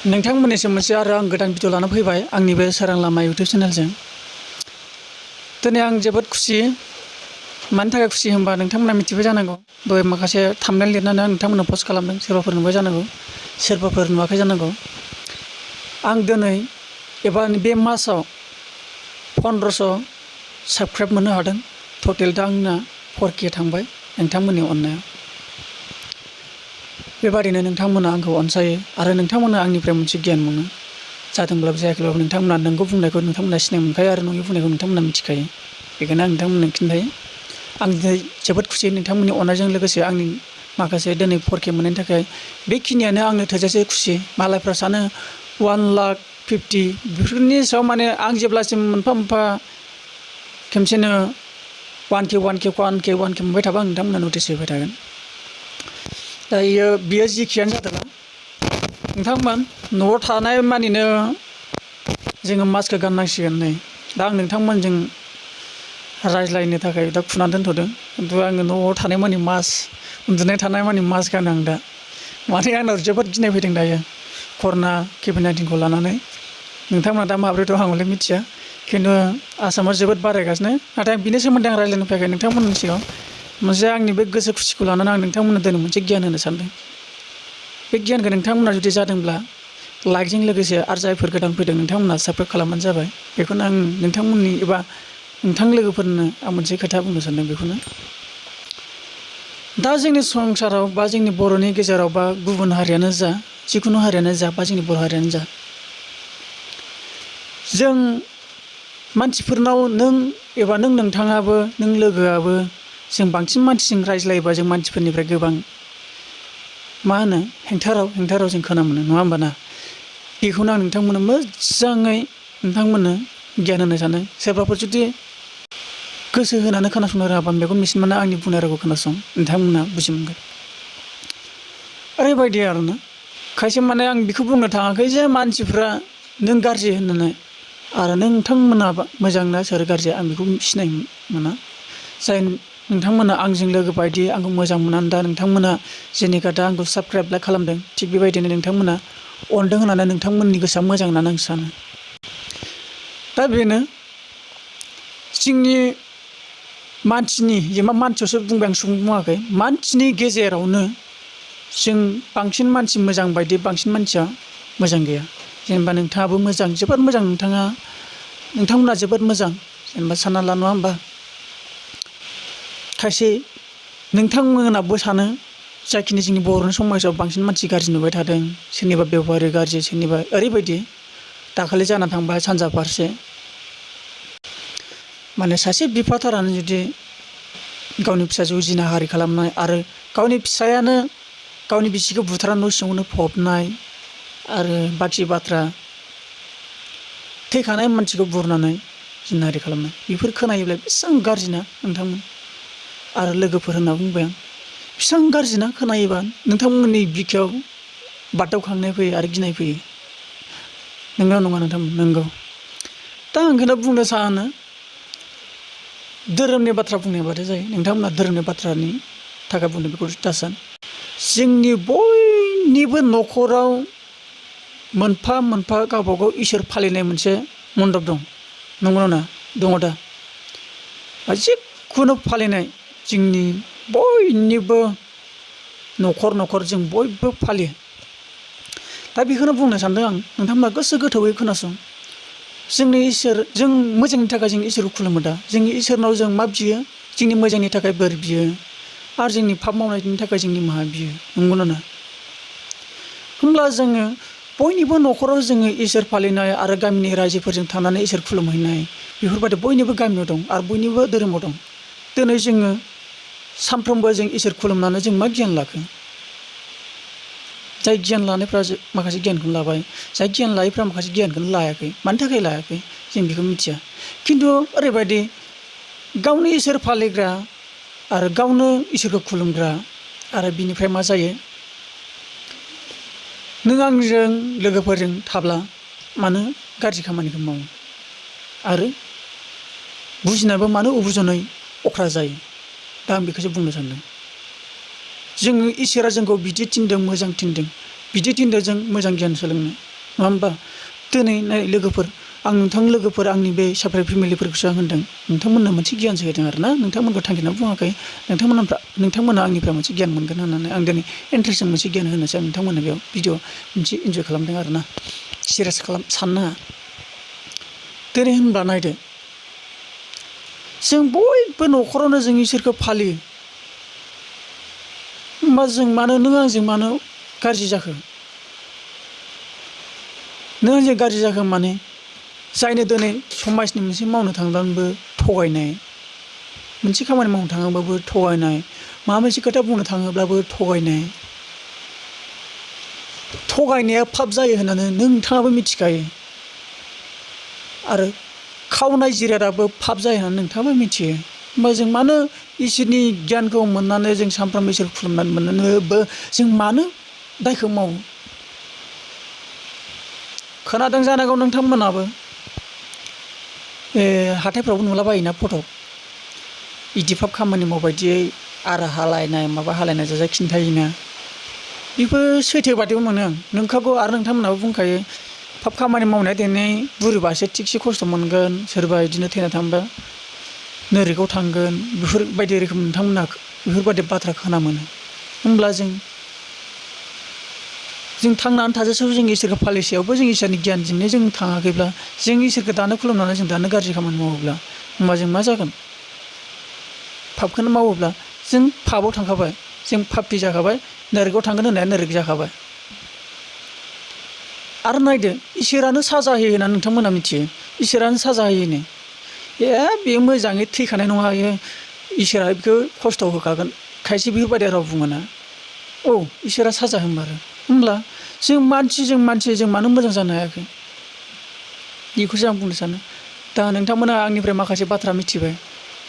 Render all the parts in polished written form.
नोंथांमोननिसिम मोनसे आरो आं गोदान भिडिअ लाना फैबाय आंनि बे सोरां लामा इउटुब चेनेलजों। दिनै आं जोबोद खुसि। मानि थाखाय खुसि होनबा नोंथांमोना मिथिबाय जानांगौ। दहाय माखासे थाम्बनेल लिरनानै आं नोंथांमोननो पस्ट खालामदों। सोरबाफोर नुबाय जानांगौ, सोरबाफोर नुवाखै जानांगौ। आं दिनै एबा बे मासाव 1500 साबस्क्राइब मोननो हादों। टटेल दा आंना 4K थांबाय नोंथांमोननि अननायाव। बेबादिनो नोंथांमोना आंखौ अनसायो आरो नोंथांमोना आंनिफ्राय मोनसे गियान मोनो। जादोंब्लाबो जायाखैब्लाबो नोंथांमोना नंगौ बुंनायखौ नोंथांमोना सिनाय मोनखायो आरो नङै बुंनायखौ नोंथांमोना मिथिखायो। बेखायनो आं नोंथांमोननो खिन्थायो। आं दिनै जोबोद खुसि नोंथांमोननि अननायजों लोगोसे आंनि माखासे दिनै 4K मोननायनि थाखाय बेखिनियानो आंनो थोजासे खुसि। मालायफ्रा सानो 1,50,000 बेफोरनि सायाव माने आं जेब्लासिम मोनफा मोनफा खेमसेनो 1K मोनबाय थाबा आं नोंथांमोना नटिस होबाय थागोन। दायो बियो जिखियानो जादोंला नोंथांमोन न'आव थानाय मानिनो जोङो मास्कखौ गाननांसिगोन नै। दा आं नोंथांमोनजों रायज्लायनो थाखाय दा खुनानै दोनथ'दों। खिन्थु आङो न'आव थानाय मानि मास्क, उन्दुनाय थानाय मानि मास्क गानो आं दा। माने आंनाव जोबोद गिनाय फैदों दायो कर'ना COVID-19खौ लानानै। नोंथांमोना दा माब्रै दं आं हले मिथिया, खिन्थु आसामाव जोबोद बारायगासिनो। नाथाय बिनि सोमोन्दै आं रायज्लायनो फैयाखै नोंथांमोननि सिगाङाव। मोनसे आंनि बे गोसो खुसिखौ लानानै आं नोंथांमोननो दिनै मोनसे गियान होनो सानदों। बे गियानखौ नोंथांमोना जुदि जादोंब्ला लाइकजों लोगोसे आरो जायफोर गोदान फैदों नोंथांमोना साबस्क्राइब खालामबानो जाबाय। बेखौनो आं नोंथांमोननि एबा नोंथां लोगोफोरनो आं मोनसे खोथा बुंनो सानदों। बेखौनो दा जोंनि संसाराव बा जोंनि बर'नि गेजेराव बा गुबुन हारियानो जा, जिखुनु हारियानो जा बा जोंनि बर' हारियानो जा, जों मानसिफोरनाव नोंथाङाबो नों लोगोआबो जों बांसिन मानसिजों रायज्लायोबा जों मानसिफोरनिफ्राय गोबां हेंथा राव जों खोनानो मोनो, नङा होमबा ना? बेखौनो आं नोंथांमोननो मोजाङै नोंथांमोननो गियान होनो सानो। सोरबाफोर जुदि गोसो होनानै खोनासंनो रोङाबा बेखौ मिथिनो मोना। आंनि बुंनाय रावखौ खोनासं, नोंथांमोना बुजि मोनगोन। ओरैबायदि आरोना खायसे माने आं बेखौ बुंनो थाङाखै जे मानसिफ्रा नों गाज्रि होननानै आरो नोंथांमोना मोजां ना सोर गाज्रि आं बेखौ सिनाय मोना। जाय नोंथांमोना आंजों लोगो बायदि आंखौ मोजां मोननानै दा नोंथांमोना जेनेखा दा आंखौ साबस्क्राइब लाइक खालामदों, थिग बेबायदिनो नोंथांमोना अनदों होननानै नोंथांमोननि गोसोआ मोजां होननानै आं सानो। दा बेनो जोंनि मानसिनि जेनेबा मानसियावसो बुंबाय आं सुबुं बुङाखै। मानसिनि गेजेरावनो जों बांसिन मानसि मोजां बायदि बांसिन मानसिया मोजां गैया। जेनेबा नोंथाङाबो मोजां, जोबोद मोजां, नोंथांमोना जोबोद मोजां जेनेबा सानना ला, नङा होमबा? खायसे नोंथांमोनाबो सानो जाखिनि जोंनि बर'नि समाजाव बांसिन मानसि गाज्रि नुबाय थादों, सोरनिबा बेबहारि गाज्रि, सोरनिबा ओरैबायदि दाखालि जाना थांबाय सानजा फारसे माने सासे बिफाथारानो जुदि गावनि फिसाजोखौ जिनाहारि खालामनाय आरो गावनि फिसायानो गावनि बिसिखौ बुथारनानै न' सिङावनो फबनाय आरो बाखि बाथ्रा थैखानाय मानसिखौ बुरनानै जिनाहारि खालामनाय, बेफोर खोनायोब्ला बेसेबां गाज्रिना नोंथांमोन आरो लोगोफोर होनना बुंबाय आं। बेसेबां गाज्रिना खोनायोबा नोंथांमोननि बिखायाव बागदावखांनाय फैयो आरो गिनाय फैयो। नंगौ नङा नोंथांमोन? नंगौ। दा आं बेखौनो बुंनो सानो धोरोमनि बाथ्रा बुंनाय बादि जायो। नोंथांमोना धोरोमनि बाथ्रानि थाखाय बुंदों बेखौ दासान। जोंनि बयनिबो न'खराव मोनफा मोनफा गावबा गाव इसोर फालिनाय मोनसे मन्दप दं, नंगौना नङा? दङ दा? जिखुनु फालिनाय जोंनि बयनिबो न'खर न'खर जों बयबो फालियो। दा बेखौनो बुंनो सानदों आं, नोंथांमोना गोसो गोथौयै खोनासं। जोंनि इसोर, जों मोजांनि थाखाय जों इसोरखौ खुलुमो। दा जोंनि इसोरनाव जों मा बियो? जोंनि मोजांनि थाखाय बोर बियो आरो जोंनि पाप मावनायनि थाखाय जों निमाहा बियो, नंगौना नङा? होमब्ला जोङो बयनिबो न'खराव जोङो इसोर फालिनाय आरो गामिनि रायजोफोरजों थांनानै इसोर खुलुमहैनाय बेफोरबायदि बयनिबो गामियाव दं आरो बयनिबो धोरोमाव दं। दिनै जोङो सानफ्रोमबो जों इसोर खुलुमनानै जों मा गियान लाखो? जाय गियान लानायफ्रा माखासे गियानखौनो लाबाय, जाय गियान लायैफ्रा माखासे गियानखौनो लायाखै। मानि थाखाय लायाखै जों बेखौ मिथिया। खिन्थु ओरैबायदि गावनि इसोर फालिग्रा आरो गावनो इसोरखौ खुलुमग्रा आरो बिनिफ्राय मा जायो? नों आंजों लोगोफोरजों थाब्ला मानो गाज्रि खामानिखौ मावो आरो बुजिनाबो मानो उबुजनै अख्रा जायो? दा आं बेखौसो बुंनो सानदों। जोङो इसोरा जोंखौ बिदि थिनदों, मोजां थिनदों, बिदि थिनदों जों मोजां गियान सोलोंनो। नङा होमबा? दिनै नाय लोगोफोर, आं नोंथां लोगोफोर आंनि बे साफ्राय फेमिलिफोरखौसो आं होनदों। नोंथांमोननो मोनसे गियानसो होदों आरोना, नोंथांमोनखौ थांखिनानै बुङाखै। नोंथांमोना आंनिफ्राय मोनसे गियान मोनगोन होननानै आं दिनै इन्टारेस्टजों मोनसे गियान होनोसै आं नोंथांमोननो बेयाव भिडिअ मोनसे इन्जय खालामदों आरोना, सिरियास साननाङा। दिनै होनब्ला नायदो, जों बयबो न'खरावनो जों इसोरखौ फालियो। होमबा जों मानो नों आंजों मानो गाज्रि जाखो? नों आंजों गाज्रि जाखो माने जायनो दिनै समाजनि मोनसे मावनो थांब्लाबो थगायनाय, मोनसे खामानि मावनो थाङोब्लाबो थगायनाय, माबा मोनसे खोथा बुंनो थाङोब्लाबो थगायनाय। थगायनाया पाप जायो होननानै नोंथाङाबो मिथिखायो। आरो खावनाय जिरादाबो पाप जायो होननानै नोंथाङाबो मिथियो। होमबा जों मानो इसोरनि गियानखौ मोननानै जों सानफ्रामबो इसोर खुलुमनानै मोननानैबो जों मानो दायखौ मावो? खोनादों जानांगौ नोंथांमोनाबो, हाथायफ्रावबो नुलाबायोना फट', बिदि पाप खामानि मावबायदियै आरा हालायनाय माबा हालायनाय जाजा खिन्थायोना। बेफोर सैथो बादिबो मोनो आं, नोंखागौ। आरो नोंथांमोनाबो बुंखायो पाप खामानि मावनाया देनै बुरिबासो थिगसे खस्थ' मोनगोन, सोरबा बिदिनो थैना थांबा नोरैखौ थांगोन, बेफोरबायदि रोखोम नोंथांमोना बेफोरबायदि बाथ्रा खोना मोनो। होमब्ला जों थांनानै थाजासेयाव जों इसोरखौ फालिसेयावबो जों इसोरनि गियानजोंनो जों थाङाखैब्ला, जों इसोरखौ दानो खुलुमनानै जों दानो गाज्रि खामानि मावोब्ला, होमबा जों मा जागोन? पापखौनो मावोब्ला जों पापआव थांखाबाय, जों पापि जाखाबाय, नोरैखौ थांगोन होननाया नोरैक जाखाबाय। आरो नायदो, इसोरानो साजा होयो होननानै नोंथांमोना मिथियो। इसोरानो साजा होयोनो। बे मोजाङै थैखानाय नङा, इसोरा बेखौ खस्थ' होखागोन, खायसे बेफोरबायदि राव बुङोना। औ, इसोरा साजा होमारो। होमब्ला जों मानसि मानो मोजां जानो हायाखै? बेखौसो आं बुंनो सानो। दा नोंथांमोना आंनिफ्राय माखासे बाथ्रा मिथिबाय।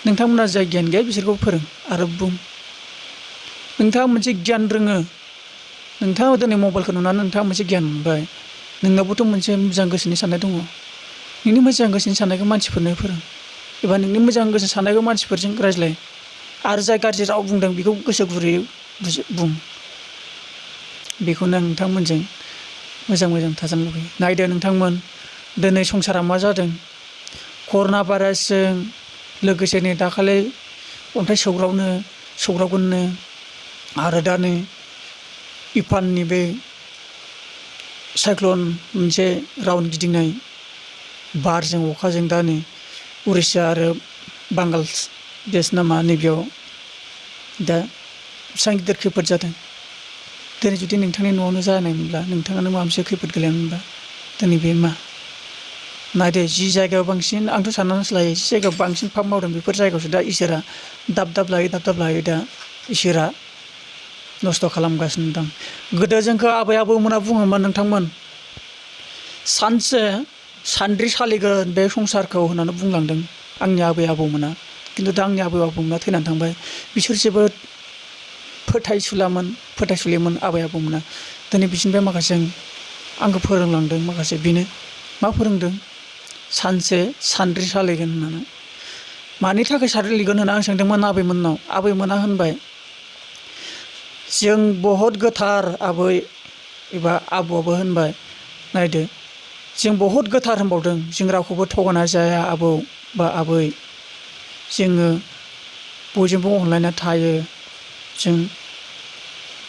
नोंथांमोना जाय गियान गैया बिसोरखौ फोरों आरो बुं। नोंथाङा मोनसे गियान रोङो, नोंथाङा दिनै मबाइलखौ नुनानै नोंथाङा मोनसे गियान मोनबाय, नोंनावबोथ' मोनसे मोजां गोसोनि साननाय दङ। नोंनि मोजां गोसोनि साननायखौ मानसिफोरनो फोरों, एबा नोंनि मोजां गोसो साननायखौ मानसिफोरजों रायज्लाय। आरो जाय गाज्रि राव बुंदों बेखौ गोसो गुरैयै बुं। बेखौनो आं नोंथांमोनजों मोजां थाजानो लुबैयो। नायदो नोंथांमोन, दिनै संसारा मा जादों? कर'ना भाइरासजों लोगोसे नै दाखालि अन्थाइ सौग्रावगोननो, आरो दा नै इफाननि बे साइक्ल'न मोनसे राउन्ड गिदिंनाय बारजों अखाजों दा नै उरिष्या आरो बांगाल देश नामा नैबेयाव दा बेसेबां गिदिर खैफोद जादों। दिनै जुदि नोंथांनि न'आवनो जानायमोनब्ला, नोंथाङानो माबा मोनसे खैफोद गोलैयामोनब्ला, दिनै बे मा? नायदो, जि जायगायाव बांसिन, आंथ' साननानैसो लायो, जि जायगायाव बांसिन पाप मावदों बेफोर जायगायावसो दा इसोरा दाब लायो दा इसोरा नस्थ' खालामगासिनो दं। गोदो जोंखौ आबै आबौमोना बुङोमोन, नोंथांमोन, सानसे सान्द्रि सालिगोन बे संसारखौ होननानै बुंलांदों आंनि आबै आबौमोना। खिन्थु दा आंनि आबै आबौमोना थैनानै थांबाय। बिसोर जोबोद फोथायसुलिमोन आबै आबौमोना। दिनै बिसोरनिफ्राय माखासे आंखौ फोरोंलांदों, माखासे बेनो मा फोरोंदों? सानसे सान्द्रि सालिगोन होननानै। मानि थाखाय सालिगोन होनना आं सोंदोंमोन आबैमोननाव। आबैमोना होनबाय, जों बहुद गोथार आबै एबा आबौआबो होनबाय, नायदो, जों बहुद गोथार होनबावदों, जों रावखौबो थगायना जाया आबौ बा आबै, जोङो बयजोंबो अनलायना थायो, जों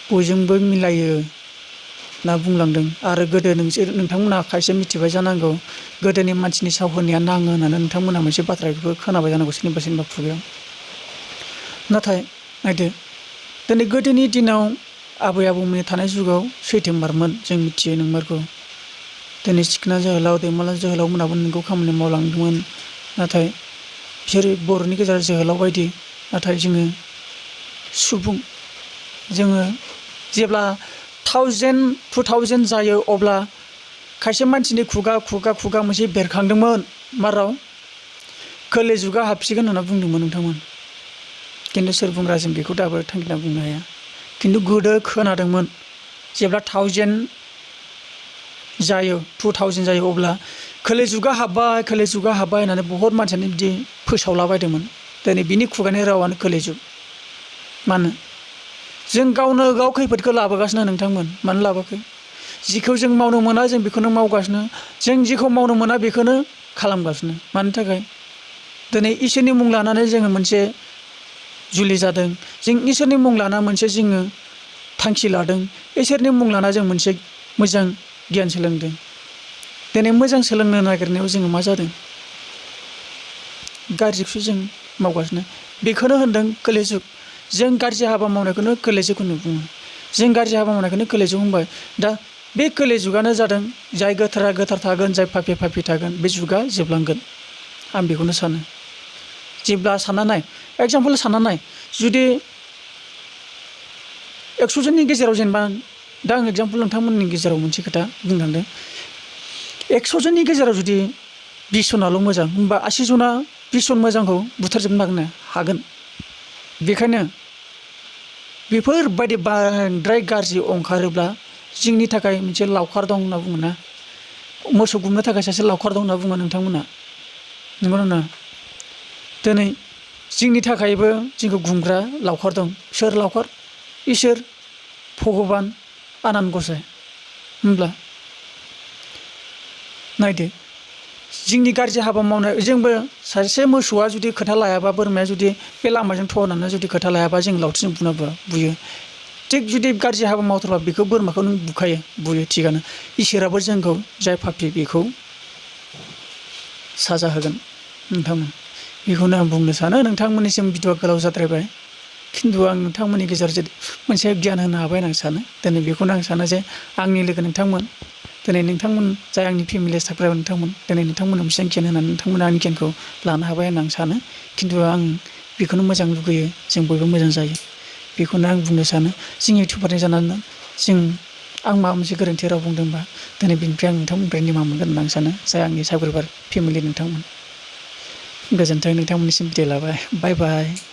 बयजोंबो मिलायो होनना बुंलांदों। आरो गोदो नोंथांमोना खायसे मिथिबाय जानांगौ, गोदोनि मानसिनि साव होनाया नाङो होननानै नोंथांमोना मोनसे बाथ्रा बेखौ खोनाबाय जानांगौ सोरनिबा खुगायाव। नाथाय नायदो, दिनै गोदोनि दिनाव आबै आबौमोननि थानाय जुगाव सैथोमारमोन, जों मिथियो नंमारगौ। दिनै सिखोना जोहोलाव, दैमालु जोहोलाव मोनाबो नोंगौ खामानि मावलांदोंमोन, नाथाय बिसोरो बर'नि गेजेराव जोहोलाव बायदि। नाथाय जोङो सुबुं, जोङो जेब्ला 2000 जायो, अब्ला खायसे मानसिनि खुगा मोनसे बेरखांदोंमोन, मा राव? खोलि जुगा हाबसिगोन होनना बुंदोंमोन नोंथांमोन। खिन्थु सोर बुंग्रा, जों बेखौ दाबो थांखिना बुंनो हाया। खिन्थु गोदो खोनादोंमोन, जेब्ला 2000 जायो, अब्ला खोलि जुगा हाब्बाय होननानै बहुद मानसियानो बिदि फोसावलाबायदोंमोन। दिनै बिनि खुगानि रावानो खोलि जुग। मानो? जों गावनो गाव खैफोदखौ लाबोगासिनो नोंथांमोन। मानो लाबोखै? जिखौ जों मावनो मोना जों बेखौनो मावगासिनो जों जिखौ मावनो मोना बेखौनो खालामगासिनो मानि थाखाय दिनै इसोरनि मुं लानानै जोङो मोनसे जुलि जादों जों इसोरनि मुं लाना मोनसे जोङो थांखि लादों इसोरनि मुं लाना जों मोनसे मोजां गियान सोलोंदों दिनै मोजां सोलोंनो नागिरनायाव जोङो मा जादों गाज्रिखौसो जों मावगासिनो बेखौनो होनदों कलिजुग जों गाज्रि हाबा मावनायखौनो कलिजुग होनना बुङो जों गाज्रि हाबा मावनायखौनो कलिजुग बुंबाय दा बे कलिजुगानो जादों जाय गोथारा गोथार थागोन जाय पापि पापि थागोन बे जुगा जोबलांगोन आं बेखौनो सानो जेब्ला सानना नाय एगजामपोल सानना नाय जुदि 100 जननि गेजेराव जेनेबा दा आं एगजामपोल नोंथांमोननि गेजेराव मोनसे खोथा बुंनो थांदों 100 जननि गेजेराव जुदि 20 जनाल' मोजां होमबा 80 जना 20 जन मोजांखौ बुथारजोबनो हागोन बेखायनो बेफोरबायदि बांद्राय गाज्रि ओंखारोब्ला जोंनि थाखाय मोनसे लावखार दं होनना बुङो ना मोसौ गुमनो थाखाय सासे लावखार दं होनना बुङो नोंथांमोना नंगौना नङा दिनै जोंनि थाखायबो जोंखौ गुमग्रा लावखार दं सोर लावखार इसोर भगबान आनान गसाइ होमब्ला नायदो जोंनि गाज्रि हाबा मावनाय जोंबो सासे मोसौआ जुदि खोथा लायाबा बोरमाया जुदि बे लामाजों थौनानै जुदि खोथा लायाबा जों लावथिजों बुयो थिग जुदि गाज्रि हाबा मावथारबा बेखौ बोरमाखौ नों बुखायो बुयो थिगानो इसोराबो जोंखौ जाय पापि बेखौ साजा होगोन नोंथांमोन बेखौनो आं बुंनो सानो नोंथांमोननिसिम भिडिअआ गोलाव जाद्रायबाय खिन्थु आं नोंथांमोननि गेजेराव मोनसे गियान होनो हाबाय होनना आं सानो दिनै बेखौनो आं सानो जे आंनि लोगो नोंथांमोन दिनै नोंथांमोन जाय आंनि फेमिलि थाग्रा नोंथांमोन दिनै नोंथांमोना बेसेबां गियान होनानै नोंथांमोना आंनि गियानखौ लानो हाबाय होनना आं सानो खिन्थु आं बेखौनो मोजां लुगैयो जों बयबो मोजां जायो बेखौनो आं बुंनो सानो जों इउटुबारनि जानानै आं माबा मोनसे गोरोन्थि राव बुंदोंबा दिनै बेनिफ्राय आं नोंथांमोननिफ्राय निमाहा मोनगोन होनना आं सानो जाय आंनि साबस्क्राइबार फेमिलि नोंथांमोन गोजोन्थों नोंथांमोननिसिम बिदाय लाबाय बाय बाय